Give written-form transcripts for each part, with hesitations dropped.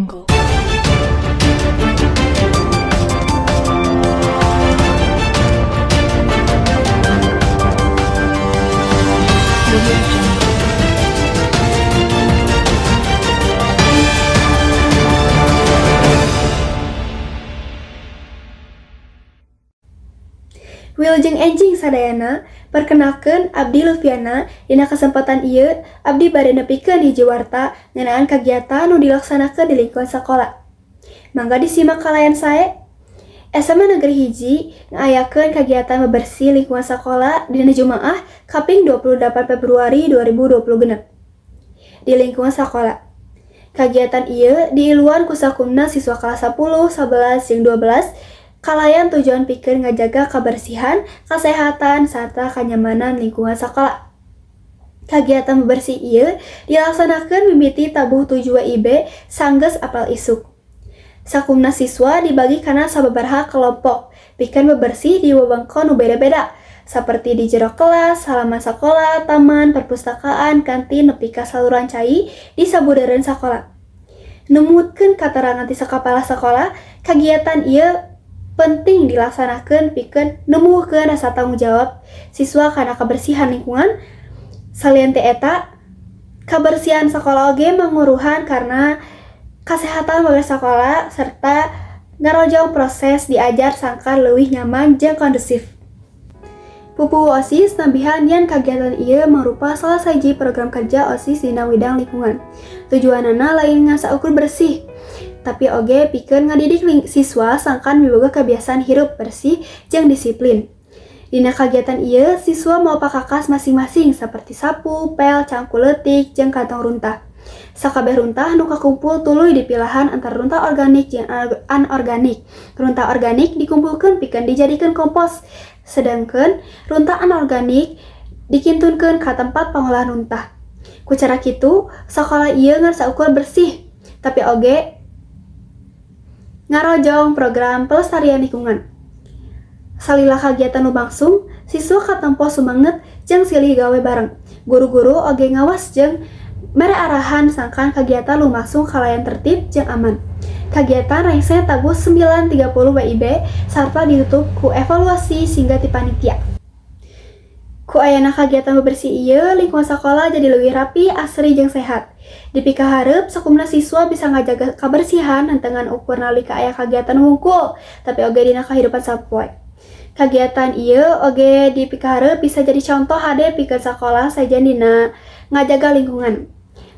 Jungle. Audio Jungle. Wilujeng enjing sadayana, perkenalkeun, abdi Luviana. Dina kesempatan ieu abdi bade nepikeun hiji warta ngeunaan kagiatan nu dilaksanakeun di lingkungan sakola. Mangga disimak kalayan sae. SMA Negeri 1 ngayakeun kagiatan bebersih lingkungan sakola dina Jumaah kaping 28 Februari 2026 di lingkungan sakola. Kagiatan ieu diiluan ku sakumna siswa kelas 10, 11, jeung 12 kalayan tujuan pikeun ngajaga kabersihan, kesehatan, serta kenyamanan lingkungan sakola. Kagiatan bebersih ieu dilaksanakeun mimiti tabuh 7 WIB sanggeus apel isuk. Sakumna siswa dibagi kana sababaraha kelompok pikeun bebersih di wewengkon nu beda-beda, seperti di jero kelas, halaman sakola, taman, perpustakaan, kantin, nepi ka saluran cai di sabudeureun sakola. Numutkeun katerangan ti kepala sekolah, kagiatan ieu penting dilaksanakeun pikeun numbuhkeun rasa tanggung jawab siswa kana kebersihan lingkungan. Salian ti eta, kebersihan sekolah oge manguruhan kana kesehatan warga sekolah serta ngarojong proses diajar sangkan leuwih nyaman jeung kondusif. Pupuhu OSIS nambihan yen kagiatan ieu mangrupa salah sahiji program kerja OSIS dina widang lingkungan. Tujuanana lain ngan saukur bersih, tapi oge pikeun ngadidik siswa sangkan miboga kebiasaan hirup bersih jeung disiplin. Dina kagiatan ieu, siswa mawa pakakas masing-masing seperti sapu, pel, cangkul leutik, jeung kantong runtah. Sakabeh runtah nu kakumpul tuluy dipilahan antara runtah organik jeung anorganik. Runtah organik dikumpulkeun pikeun dijadikeun kompos, sedangkan runtah anorganik dikintunkeun ka tempat pangolahan runtah. Ku cara kitu, sakola ieu ngan saukur bersih, tapi oge ngarojong program pelestarian lingkungan. Salila kagiatan lumangsung, siswa katempo sumanget jeung silih gawe bareng. Guru-guru oge ngawas jeung mere arahan sangkan kagiatan lumangsung kalayan tertib jeung aman. Kagiatan rengse tabuh 9.30 WIB sarta ditutup ku evaluasi singkat ti panitia. Ku ayana kagiatan bebersih ieu, lingkungan sekolah jadi leuwih rapi, asri jeung sehat. Dipikahareup sakumna siswa bisa ngajaga kabersihan henteu ngan ukur nalika aya kagiatan wungkul, tapi oge dina kahirupan sapoe. Kagiatan ieu oge dipikahareup bisa jadi contoh hade pikeun sakolah sejen dina ngajaga lingkungan.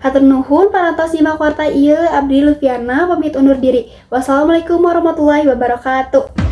Hatur nuhun parantos nyimak warta ieu, abdi Luviana pamit undur diri. Wassalamualaikum warahmatullahi wabarakatuh.